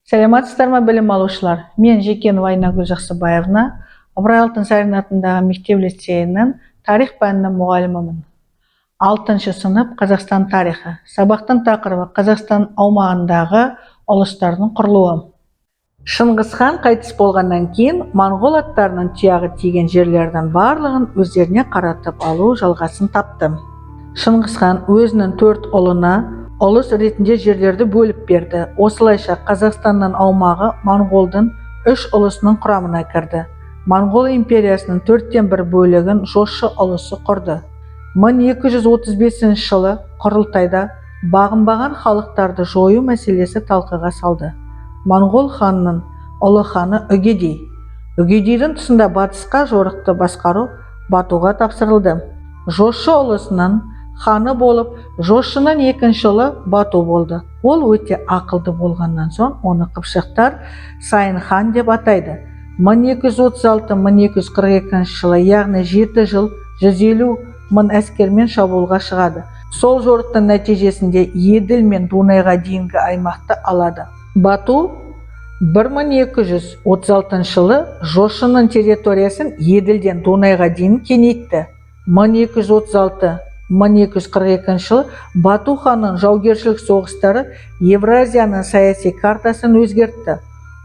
Саламатсыздар ма, білім алушылар! Мен Жекенова Айнагүл Жақсыбаевна, Ыбырай Алтынсарин атындағы мектеп лицейінің тарих пәнінің мұғалімімін. Алтыншы сынып, Қазақстан тарихы. Сабақтың тақырыбы: Қазақстан аумағындағы ұлыстардың құрылуы. Шыңғыс хан қайтыс болғаннан кейін моңғол аттарының тұяғы тиген жерлердің барлығын өздеріне қаратып алу жалғасын тапты. Шыңғыс хан өзінің төрт ұлына ұлыс ретінде жерлерді бөліп берді. Осылайша, Қазақстанның аумағы моңғолдың үш ұлысының құрамына кірді. Моңғол империясының төрттен бір бөлігін Жошы ұлысы құрды. 1235 жылы құрылтайда бағынбаған халықтарды жою мәселесі талқыға салды. Моңғол ханының ұлы ханы Үгедей. Үгедейдің тұсында батысқа жорықты басқару Батуға тапсырылды. Жошы ұлысының ханы болып Жошының екінші ұлы Бату болды. Ол өте ақылды болғаннан соң, оны қыпшақтар Сайын хан деп атайды. 1236-1242 жылы, яғни 7 жыл, 150 мың әскермен шабуылға шығады. Сол жорықтың нәтижесінде Еділ мен Дунайға дейінгі аймақты алады. Бату 1236 жылы Жошының территориясын Еділден Дунайға дейін кеңейтті. 1236-1242 жылы Бату ханның жаугершілік соғыстары Евразияның саяси картасын өзгертті.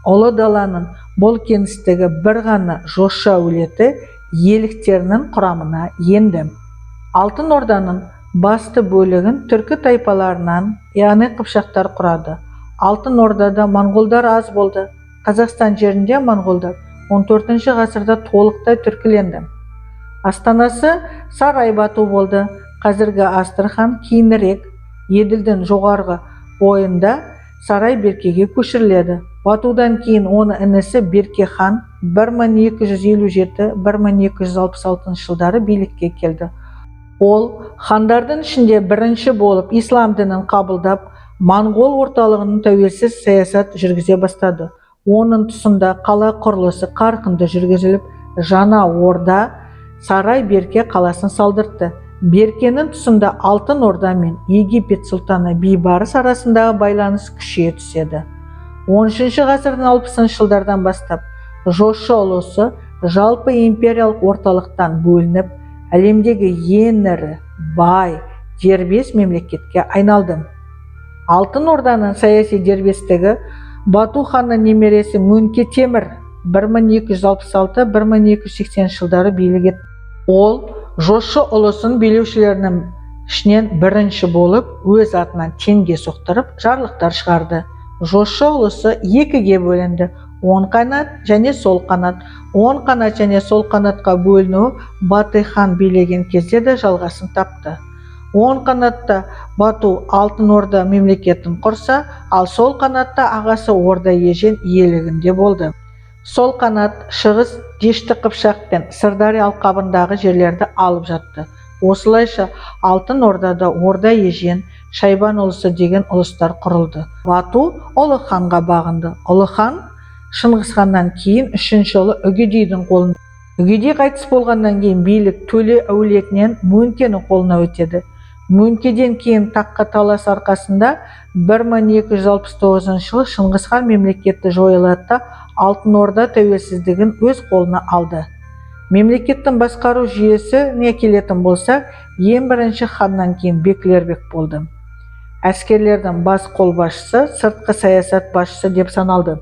Ұлы даланың бұл кеңістігі бір ғана Жошы әулеті иеліктерінің құрамына енді. Алтын Орданың басты бөлігін түркі тайпаларынан, яғни қыпшақтар құрады. Алтын Ордада моңғолдар аз болды. Қазақстан жерінде моңғолдар 14 ғасырда толықтай түркіленді. Астанасы Сарай Бату болды, қазіргі Астрахан. Кейінірек Еділдің жоғарғы бойында Сарай Беркеге көшіріледі. Батудан кейін оны інісі Берке хан 1257-1266 жылдары билікке келді. Ол хандардың ішінде бірінші болып ислам дінін қабылдап, моңғол орталығының тәуелсіз саясат жүргізе бастады. Оның тұсында қала құрылысы қарқынды жүргізіліп, жаңа орда, Сарай Берке қаласын салдыртты. Беркенің тұсында Алтын Орда мен Египет сұлтаны Бейбарыс арасындағы байланыс күшейе түседі. 13 ғасырдың 60 жылдардан бастап Жошы ұлысы жалпы империялық орталықтан бөлініп, әлемдегі ең ірі, бай, дербес мемлекетке айналды. Алтын Орданың саяси дербестігі Бату ханның немересі Мөңке Темір 1266-1280 жылдары билік етті. Ол Жошы ұлысын билеушілерінің ішінен бірінші болып өз атынан теңге соқтырып, жарлықтар шығарды. Жошы ұлысы екіге бөлінді: оң қанат және сол қанат. Оң қанат және сол қанатқа бөлінуі Батый хан билеген кезде де жалғасын тапты. Оң қанатта Бату Алтын Орда мемлекетін құрса, ал сол қанатта ағасы Орда Ежен иелігінде болды. Сол қанат шығыс Дешті Қыпшақ пен Сырдария алқабындағы жерлерді алып жатты. Осылайша, Алтын Ордада Орда Ежен, Шайбан ұлысы деген ұлыстар құрылды. Бату Ұлы ханға бағынды. Ұлы хан Шыңғыс ханнан кейін үшінші ұлы Үгедейдің қолында. Үгедей қайтыс болғаннан кейін билік Төле әулетінен Мөңкенің қолына өтеді. Мөңкеден кейін таққа талас арқасында 1269 жылы Шыңғыс хан мемлекеті жойылады да, Алтын Орда тәуелсіздігін өз қолына алды. Мемлекеттің басқару жүйесіне келетін болсақ, ең бірінші ханнан кейін беклербек болды. Әскерлердің бас қолбасшысы, сыртқы саясат басшысы деп саналды.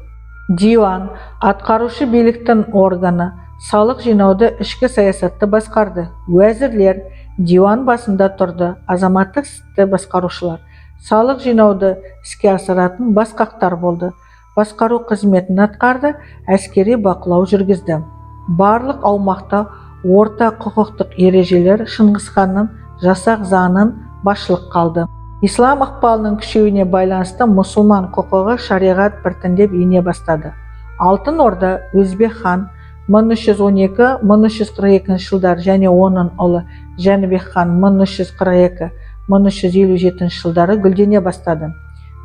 Диуан атқарушы биліктің органы, салық жинауды, ішкі саясатты басқарды. Уәзірлер диуан басында тұрды, азаматтық істі басқарушылар, салық жинауды іске асыратын басқақтар болды. Басқару қызметін атқарды, әскери бақылау жүргізді. Барлық аумақта орта құқықтық ережелер, Шыңғыс ханның жасақ заңын басшылыққа алды. Ислам ықпалының күшеюіне байланысты мұсылман құқығы, шариғат біртіндеп ене бастады. Алтын Орда Өзбек хан 1312-1342 жылдар және оның ұлы Жәнібек хан 1342-1357 жылдары гүлдене бастады.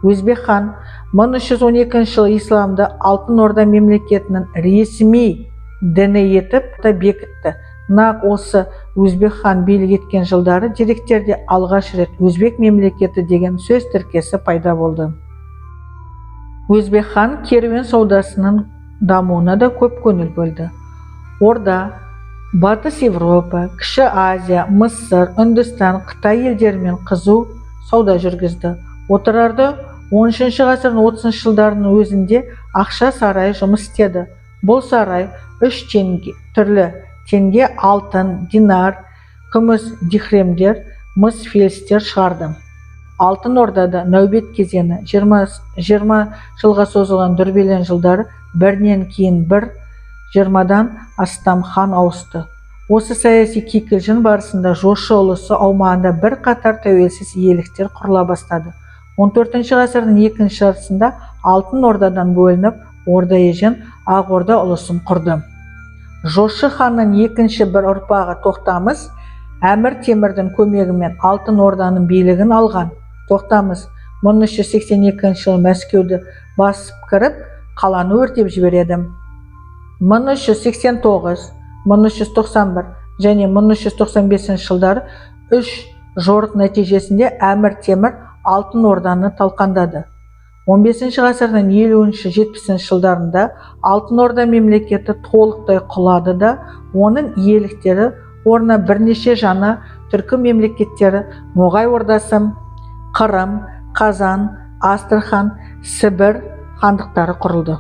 Өзбек хан 1312 жылы исламды Алтын Орда мемлекетінің ресми діні етіп та бекітті. Нақ осы Өзбек хан билік еткен жылдары деректерде алғаш рет «өзбек мемлекеті» деген сөз тіркесі пайда болды. Өзбек хан керуен саудасының дамуына да көп көңіл бөлді. Орда Батыс Европа, Кіші Азия, Мысыр, Үндістан, Қытай елдерімен қызу сауда жүргізді. Отырарда 13 ғасырдың 30 жылдарының өзінде ақша сарайы жұмыс істеді. Бұл сарай үш теңге, түрлі теңге, алтын, динар, күміс дирхемдер, мыс фельстер шығарды. Алтын Ордада нәубет кезеңі, 20 жылға созылған дүрбелең жылдары бірінен кейін бір 20-дан астам хан ауысты. Осы саяси кикілжің барысында Жошы ұлысы аумағында бірқатар тәуелсіз иеліктер құрыла бастады. 14 ғасырдың екінші жартысында Алтын Ордадан бөлініп, Орда Ежен Ақ Орда ұлысын құрды. Жошы ханның екінші бір ұрпағы Тоқтамыс Әмір Темірдің көмегімен Алтын Орданың билігін алған. Тоқтамыс 1382 жылы Мәскеуді басып кіріп, қаланы өртеп жібереді. 1389, 1391 және 1395 жылдары үш жорық нәтижесінде Әмір Темір Алтын Орданы талқандады. 15 ғасырдың 50-70 жылдарында Алтын Орда мемлекеті толықтай құлады да, оның иеліктері орнына бірнеше жаңа түркі мемлекеттері: Ноғай Ордасы, Қырым, Қазан, Астрахан, Сібір хандықтары құрылды.